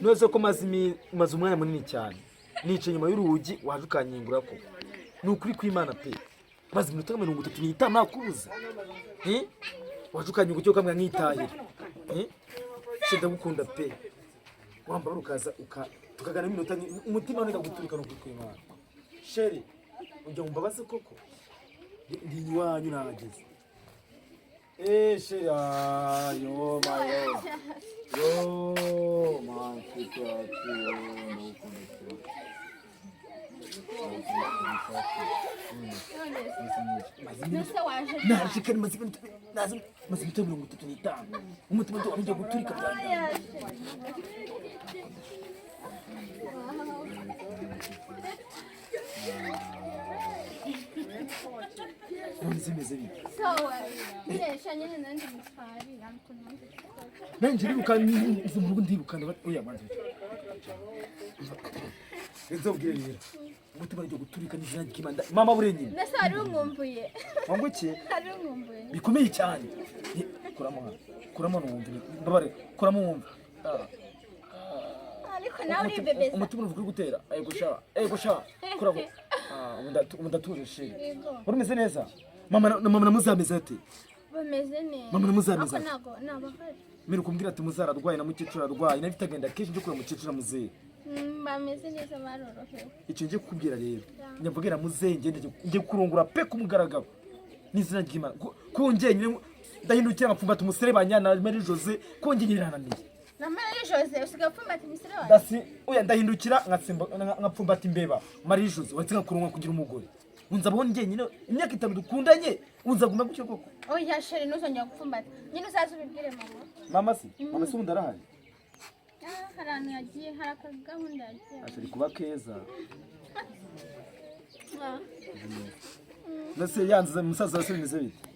Nose ko maze umwanya munini cyane nicaye inyuma y'urugi, waje ukanyingura ko ni ukuri kw'Imana pe. Maze iminota 35 nakubuze. Eh? Waje ukanyingura icyo ukamwa nkitahira. Eh? Chéri, ndagukunda pe. Wambara ukaza tukagana iminota umutima wanjye guturika, ni ukuri kw'Imana. Chéri, ujya mumbabaze koko? Ndi iwanyu nahageze. Eh, chéri, ah, yo, my love. Yo, my sweetheart, yo, ndagukunda cyane. Nose waje? Naje kare, maze iminota 35. Umutima wanjye ugiye guturika byanjye. None zimeze bite? Sawa, nyine nyine nandi mutwari ariko nanjye. Nanjye ndiruka nza mu rugo, ndiruka oya, banza. Nzobwire rero. Umutima ugiye guturika n'izina ry'Imana. Mama burenyine. Nese wari unkumbuye? Wangu iki? Wari unkumbuye? Bikomeye cyane. Kuramo hano, kuramo wumve, mbabare, kuramo wumve. Ah. Ariko nawe uribebeza. Umutima uruvuga uri gutera. Ego sha, ego sha, kuramo. Ah, ubu ndatuje, chéri. Yego. Wari umeze neza? Mama na mama na muzameze ate? Bameze neza. Mama na muzameze Ariko ate? ntabwo nabahari. Mbere kumbwira ati muzara arwaye na mukecuru arwaye, nafite agahinda kenshi njye kureba mukecuru na muzehe. Bameze neza, barorohewe. Icyo ngiye kukubwira rero, nyabwira muzehe ngende njye kurongora pe ku mugaragaro n'izina ry'Imana. Ko njyenyine ndahindukira nkapfumbata umuserebanya na Marie Jose, ko njyenyine birananiye. Na Marie Jose usigaye upfumbata imisore wawe? Dasi oya, ndahindukira nkapfumbata imbeba Marie Jose, uretse nkakurongora kugira umugore unzabaho njyenyine imyaka 5 dukundanye, unzaguma gutyo koko? Oya chéri, ntuzongera gupfumbata nyine, uzaze ubibwire mama. Mama se, mama se ubundi arahari? Ah, hari ahantu yagiye, hari akagahunda yagiye. Ashari kuba keza. Ah. Nase yanze musaza wa se bimeze bite?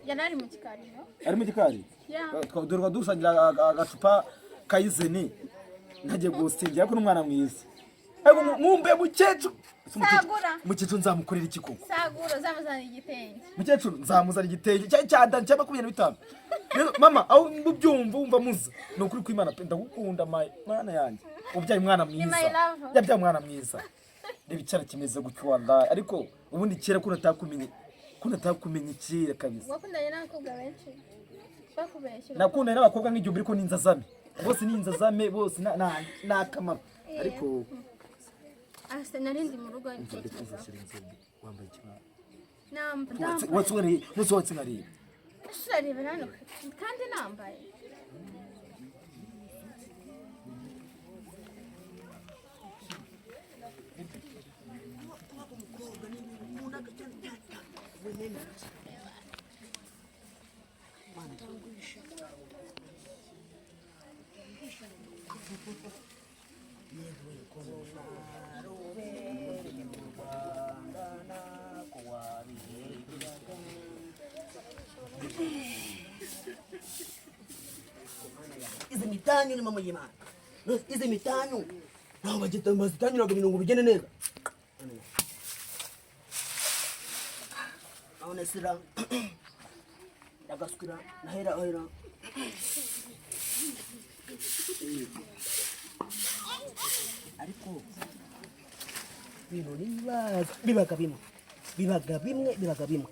Yari ari mu gikari, no? Ari mu gikari? Yeah. Dore dusangira agacupa kayizeni, ntagiye gusingira, ariko n'umwana mwiza, ariko nkumbuye mukecuru. Ese Sagura. Mukecuru nzamukorera iki koko? Sagura, uzamuzanira igitenge. Mukecuru nzamuzana igitenge cya dani cya 25. Rero mama, aho mubyumva wumva muza, ni ukuri kw'Imana pe, ndagukunda my mwana yanjye, ubyaye umwana mwiza. My love. Yabyaye umwana mwiza. Reba icyara kimeze gutyo, wallahi. Ariko ubundi kera ko natakumenye kera kabisa. Wakundanye n'abakobwa benshi bakubeshya? Nakundanye n'abakobwa nk'igihumbi, ariko ni inzazame bose, ni inzazame bose, nta kamaro, ariko Ase narindi mu rugo ntekereza. Wambaye ikimara. Nambaye. What's what's nkareba? Urarebera hano kandi nambaye. Izi mitanyu ni mama y'Imana. Izi mitanyu ntabwo bazitanyuraga ibintu ngo bigende neza. None sira ndagaswira nahera ahera. Ariko ibintu nibaza bibaga bimwe, bibaga bimwe, bibaga bimwe.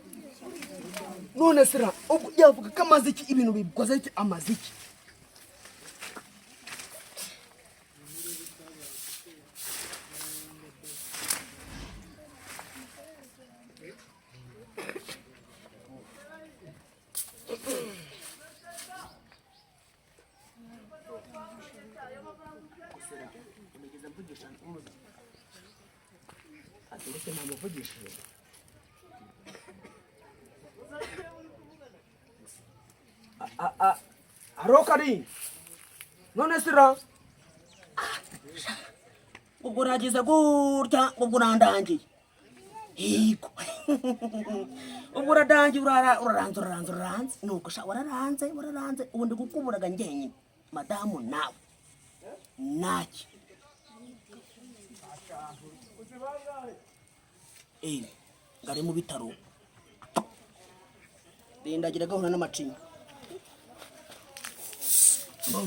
None sira ubwo yavuga ko amaze iki, ibintu bikoze iki, amaze iki? Nigeze mvugisha ntuza ati uretse namuvugishije. Haro kari none sira ubwo uragize gutya, ubwo urandangiye, yego, ubwo uradangiye, uraranze, uraranze, uraranze, nuko sha wararanze, wararanze. Ubu ndi gukuburaga njyenyine, madamu nawe naki. Eh, ngari mu bitaro rindagira gahura n'amacinya. Bo.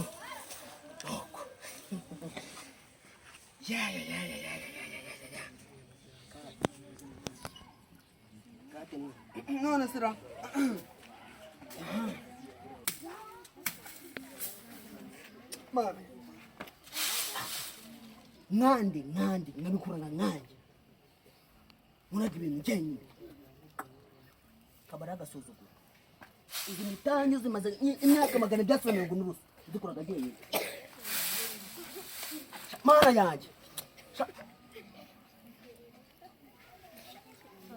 Ya ya ya ya ya ya ya ya ya ya. Kate none sira. Mami. Nkandi nkandi nkabikurana nkanjye. Nkoraga ibintu njyenyine. Kaba ari agasuzuguro. Izi mitanyo zimaze imyaka magana ibyatsi na mirongo n'ubusa. Nzikoraga njyenyine. Mana yanjye.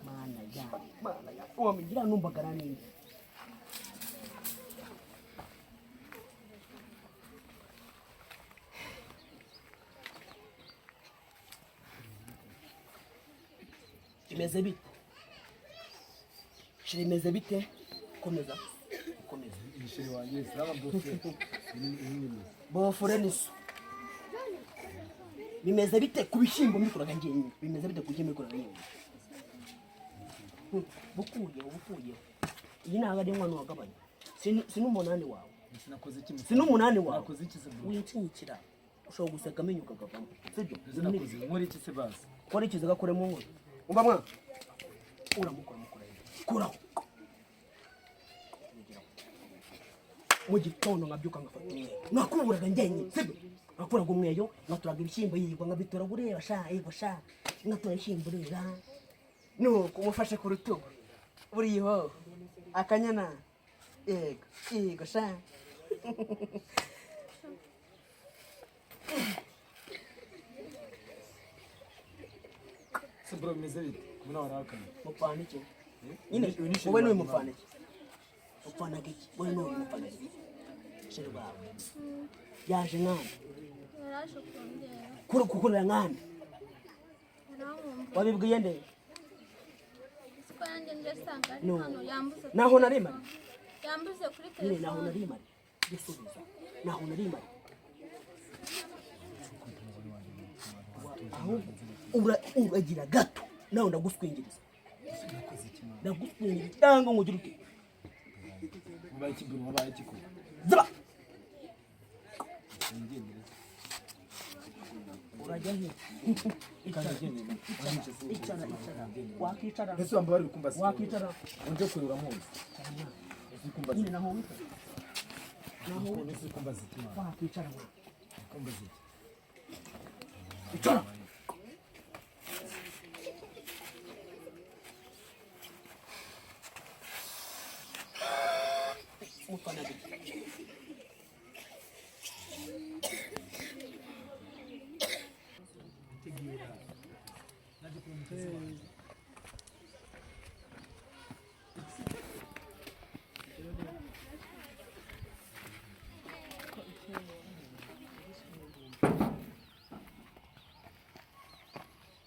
Mana yanjye. Mana yanjye. Wamengira numbagara ninde? Bimeze bite? Shira imeze bite? Komeza. Komeza. Chéri wanjye, sawa bose. Bofure niso. Bimeze bite ku bishyimbo mbikoraga njyenyine? Bimeze bite ku bishyimbo mbikoraga njyenyine? Bukuyeho bukuyeho. Iyi ntabwo ari inkono wagabanya. Si n'umunani wawe. Sinakoze iki? Si n'umunani wawe. Nakoze iki se bro? Winshinyikira. Ushobora guseka amenyo ukagavamo. Sibyo? Sinakoze nkora iki se basi? Kora ikiziga kure mu nkono. Umva mwana. Uramukora mukora. Kuraho. Mu gitondo nkabyuka ngafata umweyo. Nakuburaga njyenyine, sibyo? Nakuraga umweyo, ngaturaga ibishyimbo yigwa nkabitora ureba sha, yigwa sha. Ngatura ibishyimbo ureba. Nuko umufashe ku rutugu. Buriho. Akanyana. Yego, yego sha. Se bro bimeze bite? Kubona warakanye. Mupfana iki? Nyine wowe n'uyu mupfana iki? Mupfanaga iki? Wowe n'uyu mupfana iki? Chéri wawe. Yaje nkande. Yaraje kundeba. Kuri kukurira nkande. Yarankumbuye. Wabibwiye nde? Siko yanjye nje nsanga ari No. hano yambuze. Naho nari mari. Yambuze kuri Nyine naho telefone. nari mari. Gisubizo. Naho nari mari. Ahubwo uragira gato nawe ndaguswingiriza. Ndaguswingiriza cyangwa ngo ugire ute? Wabaye iki bro? Wabaye iki ko? Ziba! Ngendere. Urajya he? Kandi ngendere. Icara, icara. Wakicara. Ese wamba bari kumbaza. Wakicara. Unje kureba muzi. Ese kumbaza. Nyine naho wicara. Naho wicara. Ese kumbaza iki mwana? Wakicara mwana. Kumbaza iki? Icara. Mufana gute?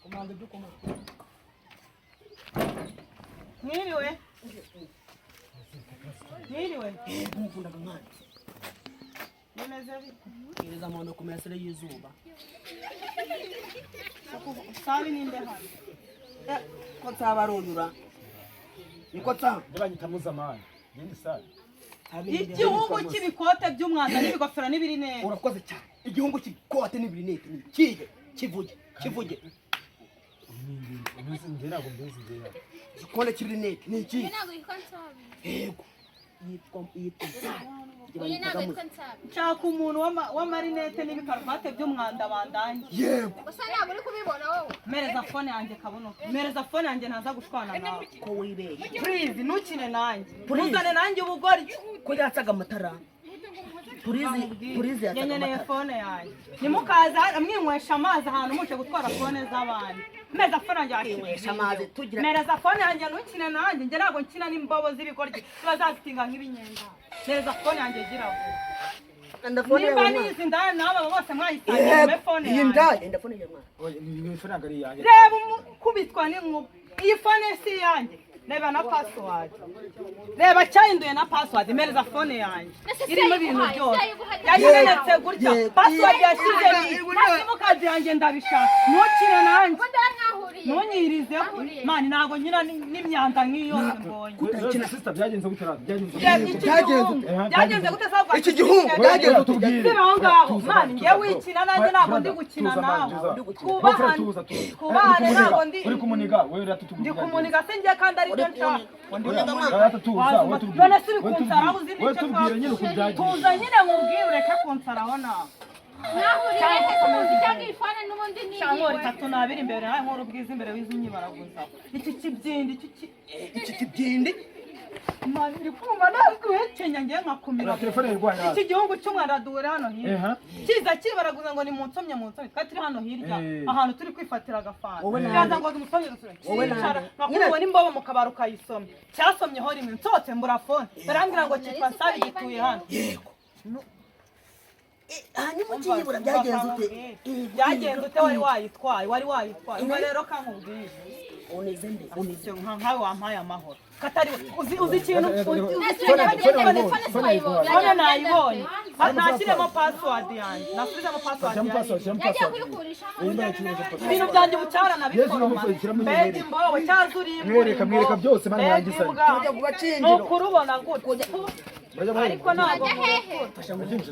Komanda ibyo komanda. Mwiriwe. Mwiriwe. Mukundaga mwana. Bimeze bite? Gereza muntu ku mirasire y'izuba. Sabi ninde hano? Ko nsaba aronyura. Niko nsaba. Ndabanyita mpuzamahanga. Ngende sabe. Igihugu cy'ibikote by'umwanda n'ibigofero n'ibirinete. Urakoze cyane. Igihugu cy'ikote n'ibirinete ni ikihe? Kivuge, kivuge. Nge ntabwo mbizi nge yawe. Igikone cy'ibirinete ni Uyu ikihe? ntabwo yitwa Nsabi. Yego. Yitwa yitwa Nsabi. Uyu ntabwo yitwa Nsabi. Nshaka umuntu w'amarinete n'ibikaruvate by'umwanda bandange. Yego. Gusa ntabwo uri kubibona wowe. Mereza phone yanjye kabuno. Mereza phone yanjye ntaza gushwana nawe. Ko wibeshye. Please ntukine nanjye. Please. Ntuzane nanjye ubugoryi. Ko yatsaga amatara. Purizi, purizi yatsaga Nkeneye amatara. phone yanjye. Nimukaza mwinywesha amazi ahantu muje gutwara phone z'abandi. Mereza phone yanjye Twinywesha amazi tugira Mereza phone yanjye ntukine nanjye. Njye ntabwo nkina n'imbobo z'ibigoryi ziba zazitinga nk'ibinyenga. Mereza phone yanjye gira vuba. Enda phone Nimba yawe mwana. nizi ndaya n'aba bose mwayisangiye mume phone Iyi yanjye. ndaya, enda phone yawe mwana. Oya, ni ifaranga ari iyanjye. Reba umukubitwa n'inkuba. Iyi phone si iyanjye. Reba na password. Reba cyahinduye na password. Mereza phone yanjye. Ese si Irimo ibintu yayiguhaye, byose. si yayiguhaye. Yayimenetse gutya. Yego. Password yashyizemo. Yego. Na simukadi yanjye ndabishaka. Ntukine nanjye. Ubundi aha mwahuriye. Mwahuriye. Ntunyirizeho. Mwahuriye. Man, ntabwo nkina n'imyanda nk'iyo yose mbonye. Kutakina sister, byagenze gute rata? Byagenze gute? Reba iki Byagenze gihungu. ute? Byagenze gute se ahubwo? Iki gihungu byagenze ute? Tubwire. Siba aho ngaho. Tuza, Man, tuza, njyewe bro. wikina nanjye ntabwo ndi Brother, gukina tuza, man, nawe. tuza. Twubahane. Tuza, tuza. Twubahane, Uri ntabwo kumuniga, ndi uri kumuniga wewe rata, tubwire. Ndi kumuniga se njye kandi ari byo nshaka? Rata, tuza, Wazuma. wowe tubwire. None se uri Wowe kunsaraho tubwire. uzi Wowe n'icyo tubwire nyine ukuntu byagenze. Tuza nyine nkubwire, ureke kunsaraho nawe. Mwahuriye he se ubundi? Cyangwa iyi phone n'ubundi ni Cyangwa iyiwe? itatu n'abiri imbere nawe nkora ubwiza imbere w'izo unyibaraguza. Iki kibyindi, iki ki Iki kibyindi. Man, uri kumva naguhekenya ngiye nkakumira. Telefone irwaye. Iki gihugu cy'umwanda duhure hano hirya. Eha. Kiza kibaraguza ngo ni munsomye, munsomye. Twari turi hano hirya ahantu turi kwifatira agafanta. Wowe nande. Cyaza ngo musomye dusome. Wowe nande. Cyicara nkakubona imbobo mu kabari ukayisomye. Cyasomyeho rimwe nsohotse mbura phone. Barambwira ngo cyitwa Nsabi gituye hano. Yego. Hanyuma ukiyibura byagenze ute? Byagenze ute? Wari wayitwaye, wari wayitwaye. Ubwo rero kankubwire. Uneze nde? Uneze. Nka nkawe wampaye amahoro. Katari uzi ikintu uzi Ese ikintu. byagenze gute? Phone si wayibonye? Phone nayibonye. Nashyiremo password yanjye. Nasubizemo password Shyiramo password, yanjye. shyiramo Yagiye password. kuyikurishamo. Ibintu byanjye ubucyara Yesu nabiforoma. uramukurikiramo. Mbega imbobo cyaza uri imbwa. Mwereka, mwereka byose, mana yanjye isari. Tujya ku Ni gakinjiro. ukurubona gutya. Ariko ntabwo Ajya hehe?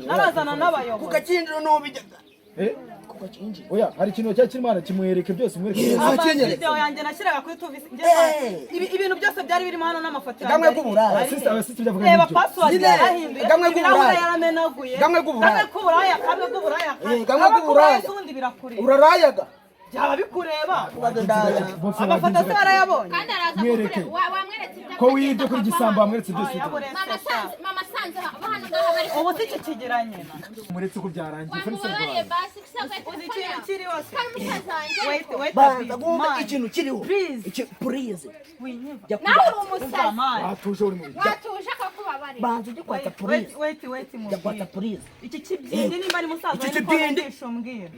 narazana Ku n'abayobozi. gakinjiro niho bijyaga. Eh? Ku gakinjiro. Oya, hari ikintu cyari kirimo hano, kimwereke byose, mwereke byose. Abakenyere. Video yanjye nashyiraga kuri tuvisi. Eh. Ibintu byose byari birimo hano n'amafoto yanjye. Gamwe k'uburaya. Sister, aba sister byavuga Reba n'ibyo. password Nyine, yarahinduye. gamwe Ibirahure k'uburaya. yaramenaguye. Gamwe k'uburaya. Gamwe k'uburaya, kamwe k'uburaya. Eh, gamwe k'uburaya. Se ubundi birakureba. Urarayaga. Byaba bikureba. Ndaya. Amafoto se warayabonye? Kandi araza Mwereke. kukure wamweretse ibyo Ko wibye kuri gisambo, wamweretse byose. Oya, buretse Mama sha. sanze, mama sanze hano ngaha bari. Ubu si iki kigira nyina. Muretse ko byarangiye. Phone se Wamubabariye irwaye. basi gusa Uzi ikintu kiriho se? Kandi musaza wanjye Wait, ariko. wait a Banza bit. wumve Man, ikintu kiriho. Please. Iki please. Winyiva. Jya Nawe uri kwatsa. umusazi. Man. Watuje, uri mu bijya. Watuje akakubabarira. Banza ujye kwatsa Wait, please. wait, wait, Jya kwatsa mubwire. please. Iki kibyindi nimba ari musaza Iki wawe niko kibyindi. wumvisha umbwira.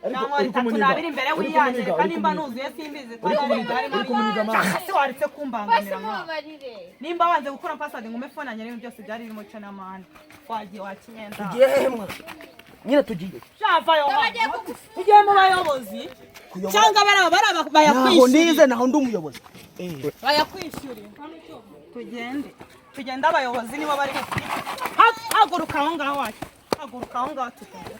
Ariko Cyangwa uri itatu kumuniga. n'abiri imbere Uri wiyanjye kumuniga, reka uri nimba kumuniga. nuzuye simbizi. Uri kumuniga, uri kumuniga, man. Se waretse Basi kumbangamira mwana. mubabarire. Nimba wanze gukura password ngo umpe phone yanjye n'ibintu byose byari birimo cyo n'amahane. Wagiye wakinyenda. Tugiye hehe mwa? Nyine tugiye. Shavayo. Bagiye kugufunga. Tugiye mu bayobozi. Kuyobora. Cyangwa bari Naho bayakwishyuriye. nize, naho ndi umuyobozi. Bayakwishyuriye. Tugende. Tugende, abayobozi nibo bari haguruka aho ngaho wacu. Haguruka aho ngaho tugende.